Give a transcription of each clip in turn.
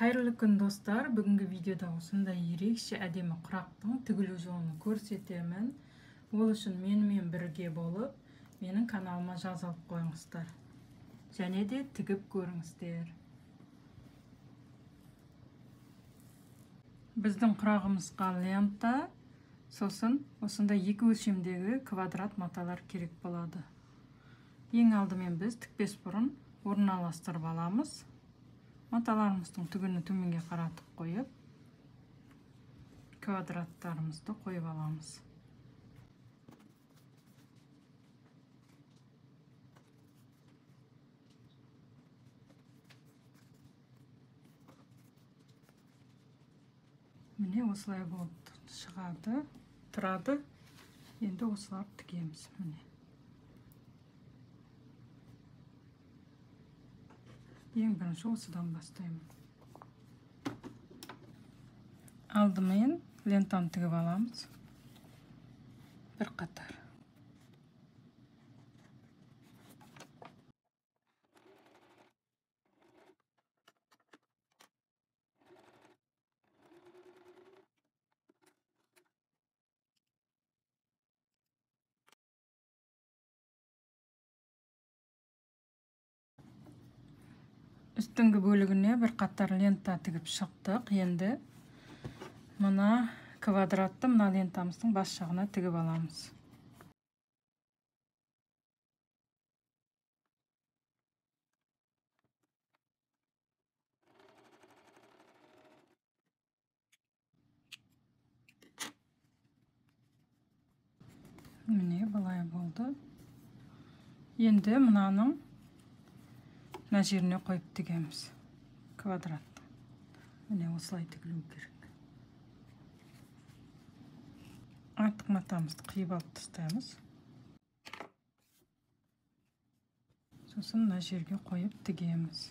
Қайырлы күн, достар! Бүгінгі видеода осындай ерекше әдемі құрақтың тігілу жолын көрсетемін. Ол үшін менімен бірге болып, менің каналыма жазылып қойыңыздар. Және де тігіп көріңіздер. Біздің құрағымызға лента, сосын осындай екі өлшемдегі квадрат маталар керек болады. Ең алдымен біз тікпес бұрын орналастырып аламыз. Маталарымыздың түгіні төменге қаратып қойып, квадраттарымызды қойып аламыз. Міне осылай болып шығады, тұрады. Енді осыларды тігеміз. Міне. Ең бірінші осыдан бастаймын. Алдымен лентаны тігіп аламыз. Бір қатар. Үстіңгі бөлігіне бір қатар лента тігіп шықтық. Енді мына квадратты мына лентамыздың бас жағына тігіп аламыз. Міне былай болды. Енді мынаның мына жеріне қойып тігеміз квадрат. Міне осылай тігілу керек. Артық матамызды қиып алып тастаймыз. Сосын мына жерге қойып тігеміз.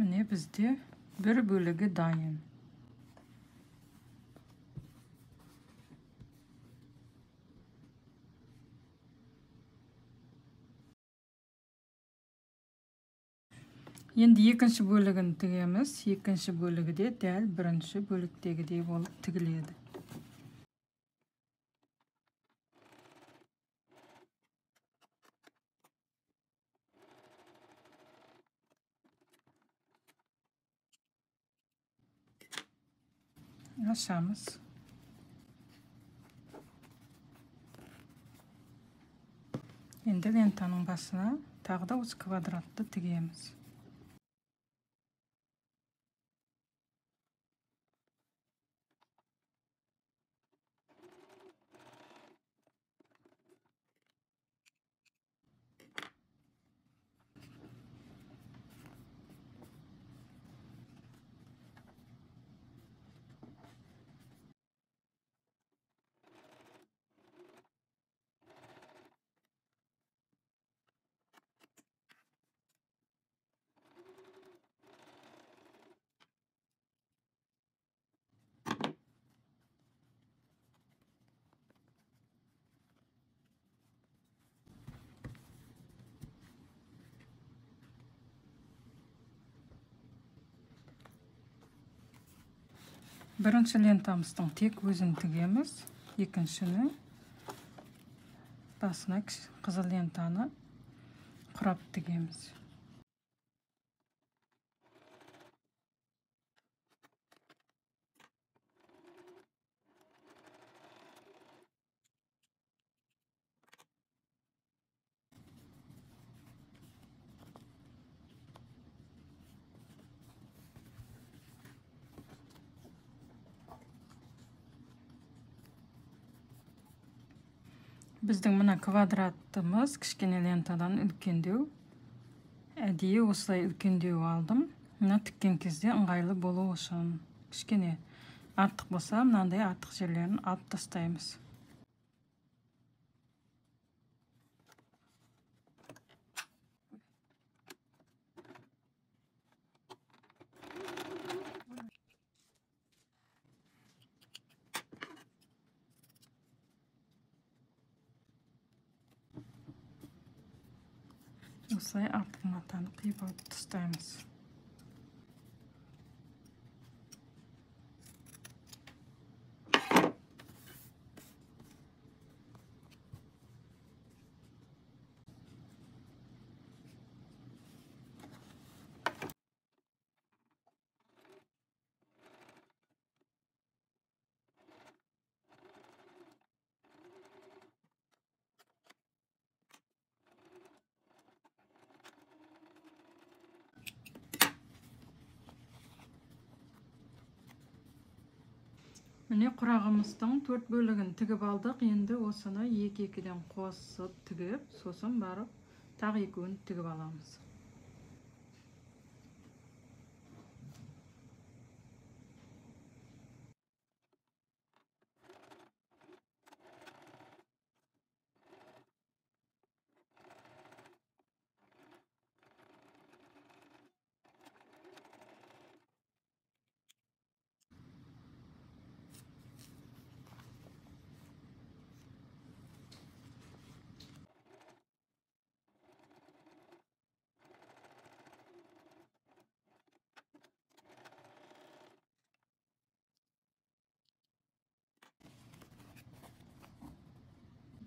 Міне бізде бір бөлігі дайын. Енді екінші бөлігін тігеміз. Екінші бөлігі де дәл бірінші бөліктегідей болып тігіледі. Ашамыз. Енді лентаның басына тағы да осы квадратты тігеміз. Бірінші лентамыздың тек өзін тігеміз, екіншіні басына қызыл лентаны құрап тігеміз. Біздің мына квадратымыз кішкене лентадан үлкендеу. Әдейі осылай үлкендеу алдым. Мына тіккен кезде ыңғайлы болу үшін кішкене артық болса, мынандай артық жерлерін алып тастаймыз. Осылай артық матаны қиып алып тастаймыз. Міне құрағымыздың 4 бөлігін тігіп алдық. Енді осыны екі-екіден қосып тігіп, сосын барып тағы екеуін тігіп аламыз.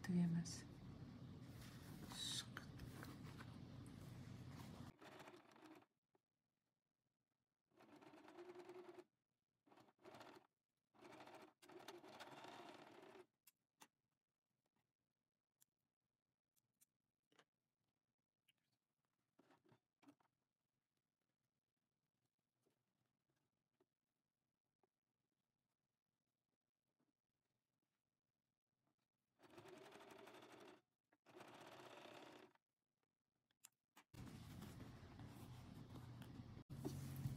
Тігеміз.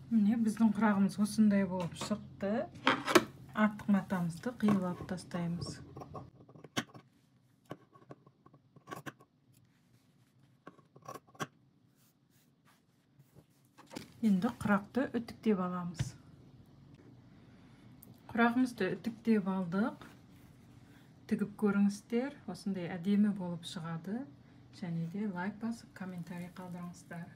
Міне біздің құрағымыз осындай болып шықты. Артық матамызды қиып алып тастаймыз. Енді құрақты үтіктеп аламыз. Құрағымызды үтіктеп алдық. Тігіп көріңіздер, осындай әдемі болып шығады. Және де лайк басып, комментарий қалдырыңыздар.